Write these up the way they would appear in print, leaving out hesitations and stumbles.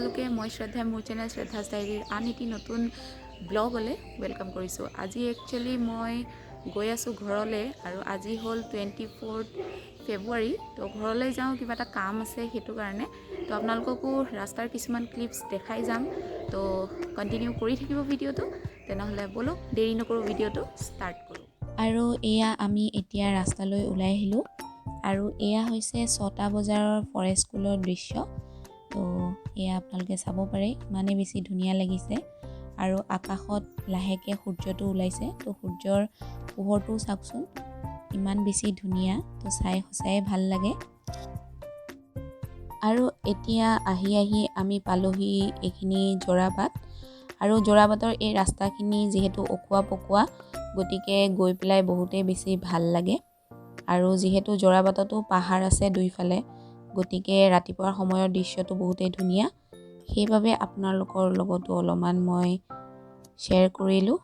সকলোকে মই শ্ৰদ্ধাই মোৰ চেনেল শ্ৰদ্ধাছ ডায়েৰীৰ আন এটি নতুন ব্লগলৈ welcome কৰিছোঁ। আজি একচুৱেলি মই গৈ আছোঁ ঘৰলৈ আৰু আজি হ'ল 24 ফেব্ৰুৱাৰী। তো ঘৰলৈ যাওঁ, কিবা এটা কাম আছে সেইটো কাৰণে। তো আপোনালোককো ৰাস্তাৰ কিছুমান ক্লিপছ দেখাই যাম, তো কণ্টিনিউ কৰি থাকিব ভিডিঅ'টো। তেনেহ'লে ব'লক, দেৰি নকৰোঁ, ভিডিঅ'টো ষ্টাৰ্ট কৰোঁ। আৰু এয়া আমি এতিয়া ৰাস্তালৈ ওলাই আহিলোঁ আৰু এয়া হৈছে 6টা বজাৰৰ ফৰেষ্ট স্কুলৰ দৃশ্য। তো এয়া আপোনালোকে চাব পাৰে, ইমানেই বেছি ধুনীয়া লাগিছে। আৰু আকাশত লাহেকৈ সূৰ্যটো ওলাইছে, তো সূৰ্যৰ পোহৰটোও চাওকচোন, ইমান বেছি ধুনীয়া। তো চাই সঁচাই ভাল লাগে। আৰু এতিয়া আহি আহি আমি পালোহি এইখিনি যোৰাবাট। আৰু যোৰাবাটৰ এই ৰাস্তাখিনি যিহেতু অকোৱা পকোৱা, গতিকে গৈ পেলাই বহুতেই বেছি ভাল লাগে। আৰু যিহেতু যোৰাবাটতো পাহাৰ আছে দুইফালে, গতিকে ৰাতিপুৱাৰ সময়ৰ দৃশ্যটো বহুতেই ধুনীয়া। সেইবাবে আপোনালোকৰ লগতো অলপমান মই শ্বেয়াৰ কৰিলোঁ।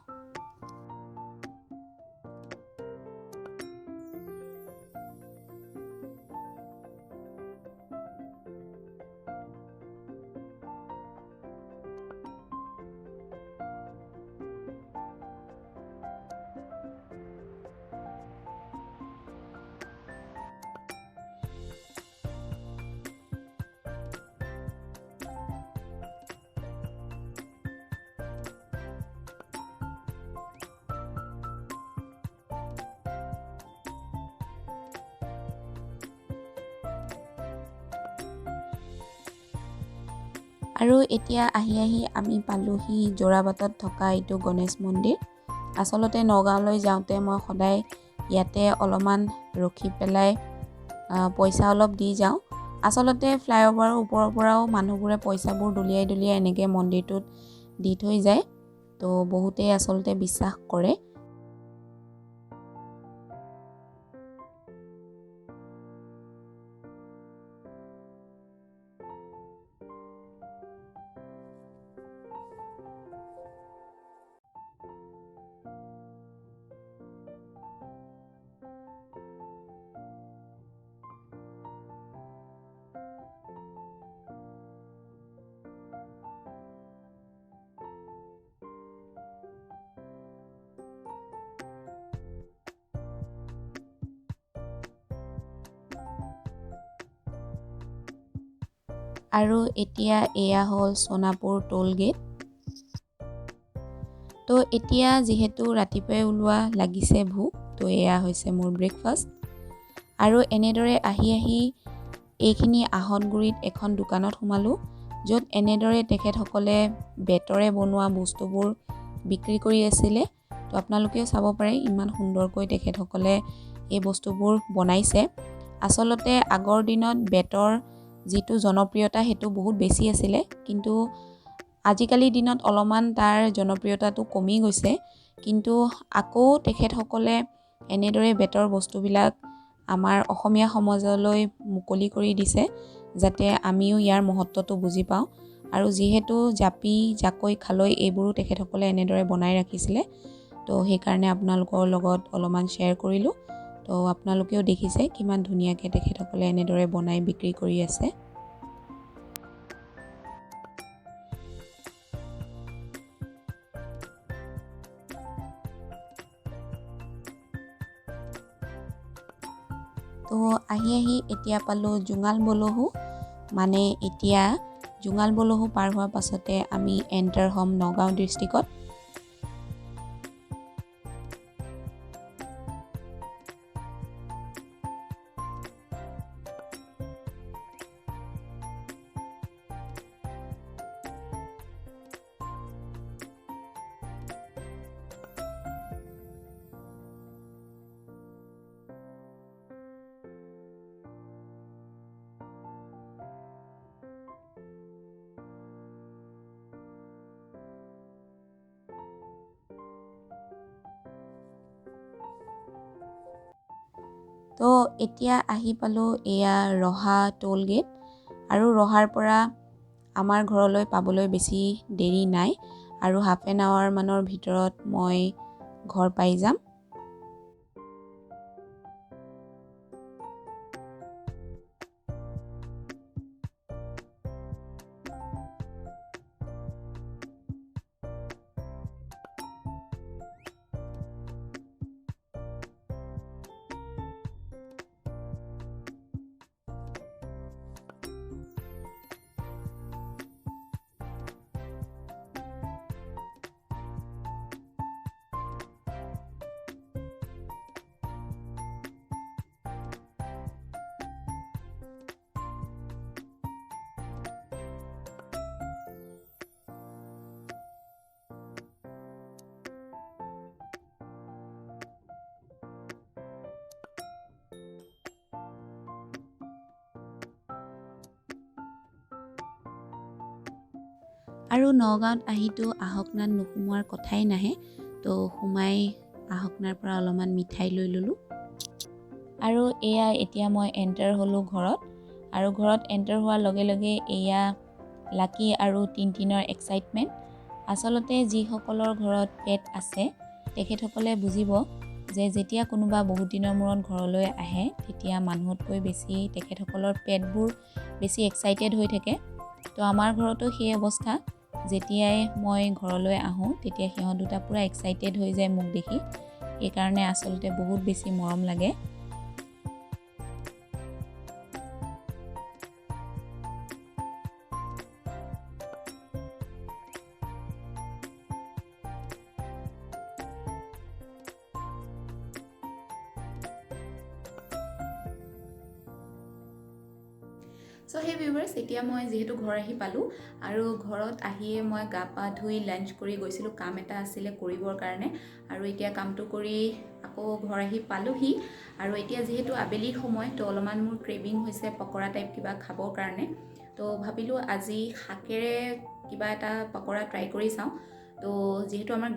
আৰু এতিয়া আহি আহি আমি পালোহি যোৰাবাটত থকা এইটো গণেশ মন্দিৰ। আচলতে নগাঁৱলৈ যাওঁতে মই সদায় ইয়াতে অলপমান ৰখি পেলাই পইচা অলপ দি যাওঁ। আচলতে ফ্লাইঅভাৰৰ ওপৰৰ পৰাও মানুহবোৰে পইচাবোৰ দলিয়াই দলিয়াই এনেকৈ মন্দিৰটোত দি থৈ যায়, তো বহুতেই আচলতে বিশ্বাস কৰে। আৰু এতিয়া এয়া হ'ল সোণাপুৰ টোল গেট। তো এতিয়া যিহেতু ৰাতিপুৱাই ওলোৱা লাগিছে ভোক, তো এয়া হৈছে মোৰ ব্ৰেকফাষ্ট। আৰু এনেদৰে আহি আহি এইখিনি আহঁতগুৰিত এখন দোকানত সোমালোঁ, য'ত এনেদৰে তেখেতসকলে বেতৰে বনোৱা বস্তুবোৰ বিক্ৰী কৰি আছিলে। তো আপোনালোকেও চাব পাৰে, ইমান সুন্দৰকৈ তেখেতসকলে এই বস্তুবোৰ বনাইছে। আচলতে আগৰ দিনত বেতৰ যিটো জনপ্ৰিয়তা সেইটো বহুত বেছি আছিলে, কিন্তু আজিকালিৰ দিনত অলপমান তাৰ জনপ্ৰিয়তাটো কমি গৈছে। কিন্তু আকৌ তেখেতসকলে এনেদৰে বেতৰ বস্তুবিলাক আমাৰ অসমীয়া সমাজলৈ মুকলি কৰি দিছে, যাতে আমিও ইয়াৰ মহত্বটো বুজি পাওঁ। আৰু যিহেতু জাপি, জাকৈ, খালৈ এইবোৰো তেখেতসকলে এনেদৰে বনাই ৰাখিছিলে, তো সেইকাৰণে আপোনালোকৰ লগত অলপমান শ্বেয়াৰ কৰিলোঁ। তো আপোনালোকেও দেখিছে কিমান ধুনীয়াকৈ তেখেতসকলে এনেদৰে বনাই বিক্ৰী কৰি আছে। তো আহি আহি এতিয়া পালোঁ জোঙাল বলহু। মানে এতিয়া জোঙাল বলহু পাৰ হোৱাৰ পাছতে আমি এণ্টাৰ হ'ম নগাঁও ডিষ্ট্ৰিক্টত। তো এতিয়া আহি পালোঁ এয়া ৰহা টোল গেট। আৰু ৰহাৰ পৰা আমাৰ ঘৰলৈ পাবলৈ বেছি দেৰি নাই, আৰু হাফ এন আৱাৰ মানৰ ভিতৰত মই ঘৰ পাই যাম। আৰু নগাঁৱত আহিতো আহকনাত নোসোমোৱাৰ কথাই নাহে। তো সোমাই আহকনাৰ পৰা অলপমান মিঠাই লৈ ল'লোঁ। আৰু এয়া এতিয়া মই এণ্টাৰ হ'লোঁ ঘৰত। আৰু ঘৰত এণ্টাৰ হোৱাৰ লগে লগে এয়া লাকি আৰু টিনটিনৰ এক্সাইটমেণ্ট। আচলতে যিসকলৰ ঘৰত পেট আছে তেখেতসকলে বুজিব যে যেতিয়া কোনোবা বহুত দিনৰ মূৰত ঘৰলৈ আহে, তেতিয়া মানুহতকৈ বেছি তেখেতসকলৰ পেটবোৰ বেছি এক্সাইটেড হৈ থাকে। তো আমাৰ ঘৰতো সেই অৱস্থা। যেতিয়াই মই ঘৰলৈ আহোঁ, তেতিয়া সিহঁত দুটা পূৰা এক্সাইটেড হৈ যায় মোক দেখি। সেইকাৰণে আচলতে বহুত বেছি মৰম লাগে। চ' সেই ভিউৱাৰ্ছ, এতিয়া মই যিহেতু ঘৰ আহি পালোঁ আৰু ঘৰত আহিয়ে মই গা পা ধুই লাঞ্চ কৰি গৈছিলোঁ, কাম এটা আছিলে কৰিবৰ কাৰণে। আৰু এতিয়া কামটো কৰি আকৌ ঘৰ আহি পালোহি। আৰু এতিয়া যিহেতু আবেলি সময়, তো অলপমান মোৰ ক্ৰেভিং হৈছে পকৰা টাইপ কিবা খাবৰ কাৰণে। তো ভাবিলোঁ আজি শাকেৰে কিবা এটা পকৰা ট্ৰাই কৰি চাওঁ। তো যিহেতু আমাৰ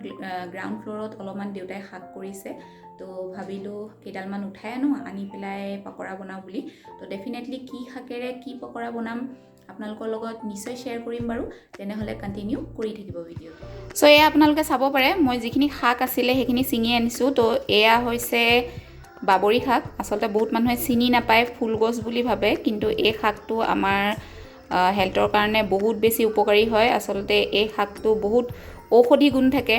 গ্ৰাউণ্ড ফ্ল'ৰত অলপমান দেউতাই শাক কৰিছে, তো ভাবিলোঁ কেইডালমান উঠাই আনো, আনি পেলাই পকৰা বনাওঁ বুলি। তো ডেফিনেটলি কি শাকেৰে কি পকৰা বনাম আপোনালোকৰ লগত নিশ্চয় শ্বেয়াৰ কৰিম বাৰু। তেনেহ'লে কণ্টিনিউ কৰি থাকিব ভিডিঅ'টো। চ' এয়া আপোনালোকে চাব পাৰে, মই যিখিনি শাক আছিলে সেইখিনি ছিঙি আনিছোঁ। তো এয়া হৈছে বাবৰি শাক। আচলতে বহুত মানুহে চিনি নাপায়, ফুলগছ বুলি ভাবে, কিন্তু এই শাকটো আমাৰ হেল্থৰ কাৰণে বহুত বেছি উপকাৰী হয়। আচলতে এই শাকটো বহুত ঔষধি গুণ থাকে।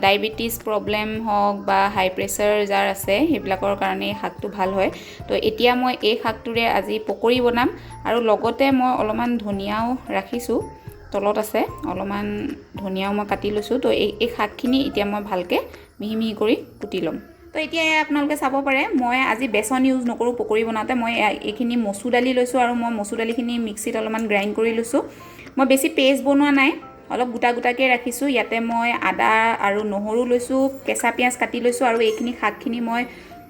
ডায়েবেটিছ প্ৰব্লেম হওক বা হাই প্ৰেছাৰ যাৰ আছে, সেইবিলাকৰ কাৰণে এই শাকটো ভাল হয়। তো এতিয়া মই এই শাকটোৰে আজি পকৰি বনাম। আৰু লগতে মই অলপমান ধনিয়াও ৰাখিছোঁ, তলত আছে অলপমান ধনিয়াও মই কাটি লৈছোঁ। তো এই শাকখিনি এতিয়া মই ভালকৈ মিহি মিহি কৰি কুটি ল'ম। তো এতিয়া আপোনালোকে চাব পাৰে, মই আজি বেচন ইউজ নকৰোঁ পকৰি বনাওঁতে। মই এইখিনি মচুৰ দালি লৈছোঁ আৰু মই মচুৰ দালিখিনি মিক্সিত অলপমান গ্ৰাইণ্ড কৰি লৈছোঁ। মই বেছি পেষ্ট বনোৱা নাই, অলপ গোটা গোটাকৈ ৰাখিছোঁ। ইয়াতে মই আদা আৰু নহৰু লৈছোঁ, কেঁচা পিঁয়াজ কাটি লৈছোঁ আৰু এইখিনি শাকখিনি মই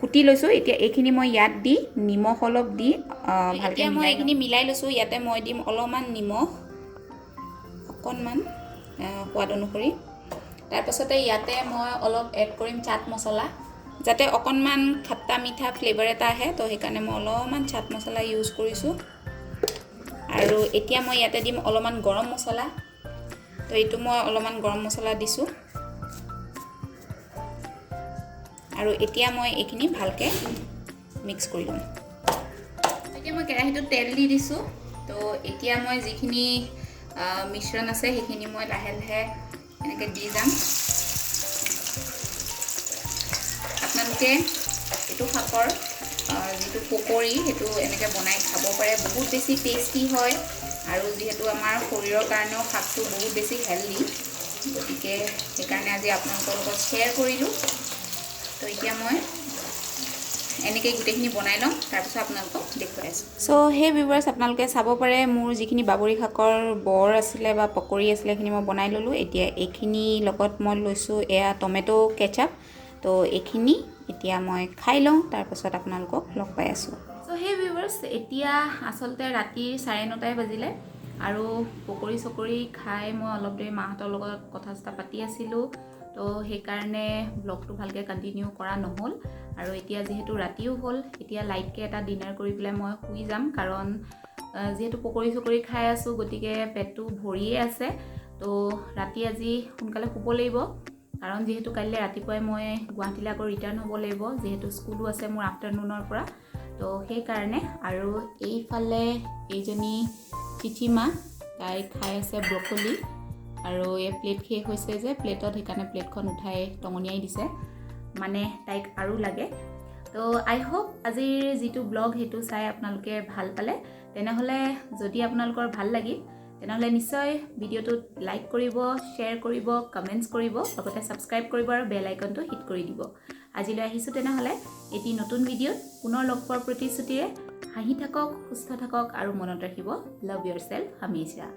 কুটি লৈছোঁ। এতিয়া এইখিনি মই ইয়াত দি নিমখ অলপ দি ভালকৈ মই এইখিনি মিলাই লৈছোঁ। ইয়াতে মই দিম অলপমান নিমখ, অকণমান সোৱাদ অনুসৰি। তাৰপাছতে ইয়াতে মই অলপ এড কৰিম চাট মছলা, যাতে অকণমান খট্টা মিঠা ফ্লেভাৰ এটা আহে। তো সেইকাৰণে মই অলপমান চাট মছলা ইউজ কৰিছোঁ। আৰু এতিয়া মই ইয়াতে দিম অলপমান গৰম মছলা। তো এইটো মই অলপমান গৰম মছলা দিছোঁ। আৰু এতিয়া মই এইখিনি ভালকৈ মিক্স কৰি ল'ম। এতিয়া মই কেৰাহীটোত তেল দি দিছোঁ। তো এতিয়া মই যিখিনি মিশ্ৰণ আছে সেইখিনি মই লাহে লাহে এনেকৈ দি যাম। আপোনালোকে এইটো শাকৰ যিটো পকৰি সেইটো এনেকৈ বনাই খাব পাৰে, বহুত বেছি টেষ্টি হয়। আৰু যিহেতু আমাৰ শৰীৰৰ কাৰণেও শাকটো বহুত বেছি হেল্ডি, গতিকে সেইকাৰণে আজি আপোনালোকৰ লগত শ্বেয়াৰ কৰিলোঁ। তো এতিয়া মই এনেকৈ গোটেইখিনি বনাই ল'ম, তাৰপিছত আপোনালোকক দেখুৱাই আছোঁ। চ' সেই ভিউৱাৰ্ছ, আপোনালোকে চাব পাৰে মোৰ যিখিনি বাবৰি শাকৰ বৰ আছিলে বা পকৰি আছিলে সেইখিনি মই বনাই ল'লোঁ। এতিয়া এইখিনি লগত মই লৈছোঁ এয়া টমেট' কেচাপ। তো এইখিনি এতিয়া মই খাই লওঁ, তাৰপাছত আপোনালোকক লগ পাই আছোঁ। চ' সেই ভিউৱাৰ্ছ, এতিয়া আচলতে ৰাতিৰ 9:30 বাজিলে আৰু পকৰি চকৰি খাই মই অলপ দেৰি মাহঁতৰ লগত কথা চথা পাতি আছিলোঁ। তো সেইকাৰণে ব্লগটো ভালকৈ কণ্টিনিউ কৰা নহ'ল। আৰু এতিয়া যিহেতু ৰাতিও হ'ল, এতিয়া লাইটকৈ এটা ডিনাৰ কৰি পেলাই মই শুই যাম, কাৰণ যিহেতু পকৰি চকৰি খাই আছোঁ গতিকে পেটটো ভৰিয়ে আছে। তো ৰাতি আজি সোনকালে শুব লাগিব, কাৰণ যিহেতু কাইলৈ ৰাতিপুৱাই মই গুৱাহাটীলৈ আকৌ ৰিটাৰ্ণ হ'ব লাগিব, যিহেতু স্কুলো আছে মোৰ আফটাৰনুনৰ পৰা। তো সেইকাৰণে। আৰু এইফালে এইজনী চিচিমা, তাই খাই আছে ব্ৰকলি। আৰু এই প্লেট শেষ হৈছে যে প্লেটত, সেইকাৰণে প্লেটখন উঠাই টঙনিয়াই দিছে, মানে তাইক আৰু লাগে। তো আই হোপ আজিৰ যিটো ব্লগ সেইটো চাই আপোনালোকে ভাল পালে। তেনেহ'লে যদি আপোনালোকৰ ভাল লাগিল তেনেহ'লে নিশ্চয় ভিডিঅ'টোত লাইক কৰিব, শ্বেয়াৰ কৰিব, কমেণ্টছ কৰিব, লগতে ছাবস্ক্ৰাইব কৰিব আৰু বেল আইকনটো হিট কৰি দিব। আজিলৈ আহিছোঁ তেনেহ'লে এটি নতুন ভিডিঅ'ত পুনৰ লগ পোৱাৰ প্ৰতিশ্ৰুতিৰে। হাঁহি থাকক, সুস্থ থাকক আৰু মনত ৰাখিব, লাভ ইয়ৰ চেল্ফ হামেশা।